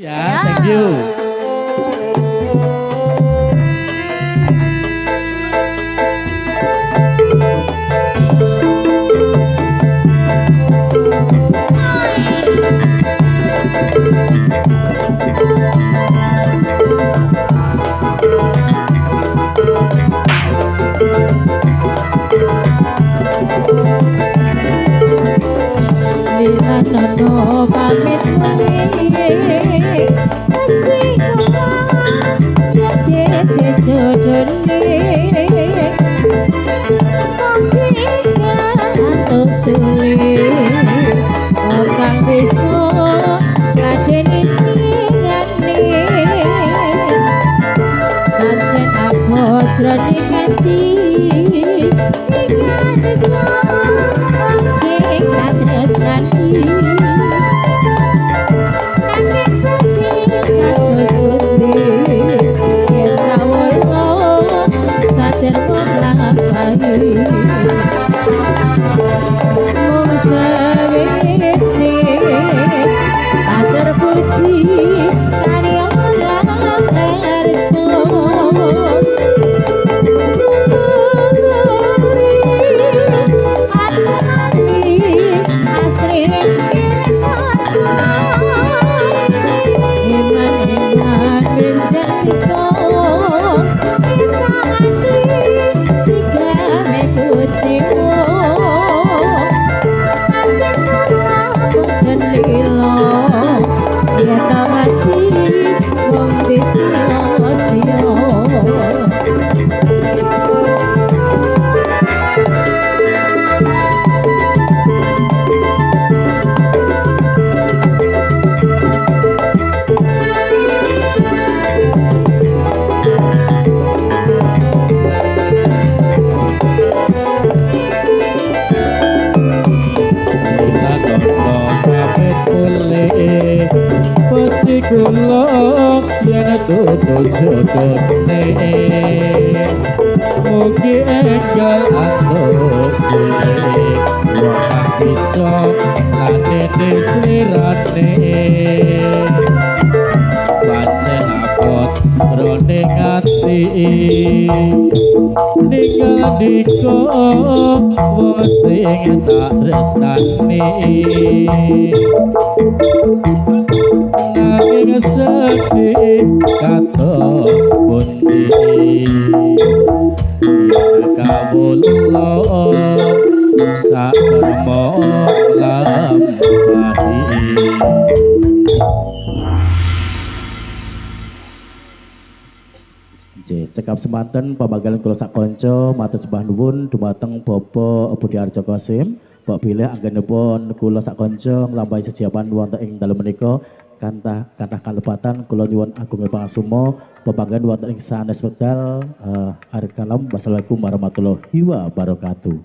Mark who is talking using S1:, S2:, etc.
S1: Ya, thank you.
S2: Lilanono pamit mulih mesti kula dadi jodone kopi kantuk sule kang bisa ladeni sirane pancen abot jroning ati sing katresnani nanging putih kados pundi yen kawula saderma nglampahi mung sawene terpuji karya raharja
S1: Kula yen tutu jodone mugi enggal antuk sile wong kang bisa ladene slirane pancen abot jroning ati ninggal dika wong sing tak tresnani nanging sedih kados pundi yen kawula saderma lampahi. Nggih, cekap semanten pamanggilan kula sak kanca matur sembah nuwun dumateng Bapak Budi Arjo Kosim. Mbok bilih anggenipun kula sak kanca nglampahi sejiapan wonten ing dalem menika kantah kathah kalepatan kula nyuwun agung pangasuma pepanggihan wonten ing sanes wekdal. Akhir kalam, wassalamualaikum warahmatullahi wabarakatuh.